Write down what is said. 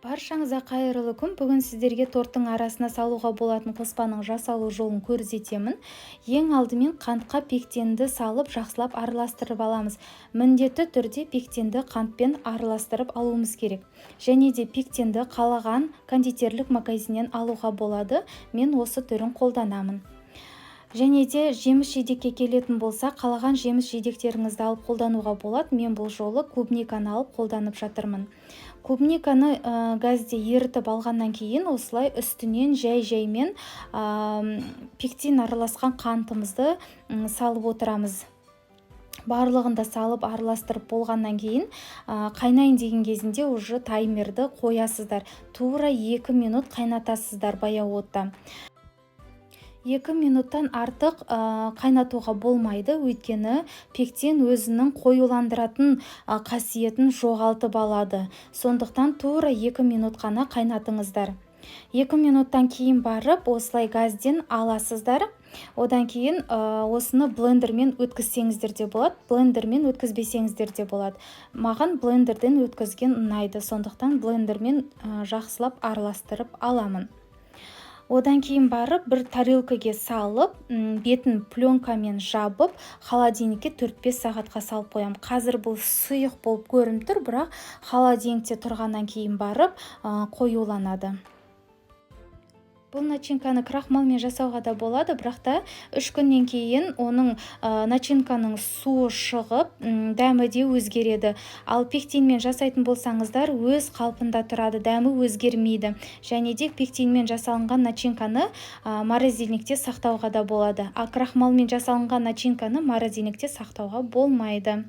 Баршаңызға қайырлы күн! Бүгін сіздерге торттың арасына салуға болатын қоспаның жасалу жолын көрсетемін. Ең алдымен қантқа пектинді салып, жақсылап араластырып аламыз. Міндетті түрде пектинді қантпен араластырып алуымыз керек. Және де пектинді қалаған кондитерлік магазиннен алуға болады. Мен осы түрін қолданамын. Және де жеміс жидекке келетін болса, қалаған жеміс жидектеріңізді алып қолдануға болады. Мен бұл жолы клубниканы алып қолданып жатырмын. Клубниканы газде ерітіп алғаннан кейін осылай үстінен жай-жаймен пектин араласқан қантымызды салып отырамыз. Барлығын да салып, араластырып болғаннан кейін, қайнайын деген кезінде уже таймерді қоясыздар. Тура 2 минут қайнатасыздар баяу отта. 2 минуттан артық қайнатуға болмайды, өйткені пектин өзінің қоюландыратын қасиетін жоғалтып алады. Сондықтан тура 2 минут қана қайнатыңыздар. 2 минуттан кейін барып осылай газден аласыздар. Одан кейін осыны блендермен өткізсеңіздер де болады, блендермен өткізбесеңіздер де болады. Маған блендерден өткізген ұнайды, сондықтан блендермен жақсылап араластырып аламын. Одан кейін барып бір тарелкаге салып, бетін пленкамен жабып, холодильникке 4-5 сағатқа салып қоямын. Қазір бұл сұйық болып көрініп тұр, бірақ холодильникте тұрғаннан кейін барып қоюланады. Бұл начинканы крахмалмен жасауға да болады, бірақ та 3 күннен кейін оның начинканың суы шығып, дәмі де өзгереді. Ал пектинмен жасайтын болсаңыздар, өз қалпында тұрады, дәмі өзгермейді. Және де пектинмен жасалынған начинканы морозильникте сақтауға да болады, ал крахмалмен жасалынған начинканы морозильникте сақтауға болмайды.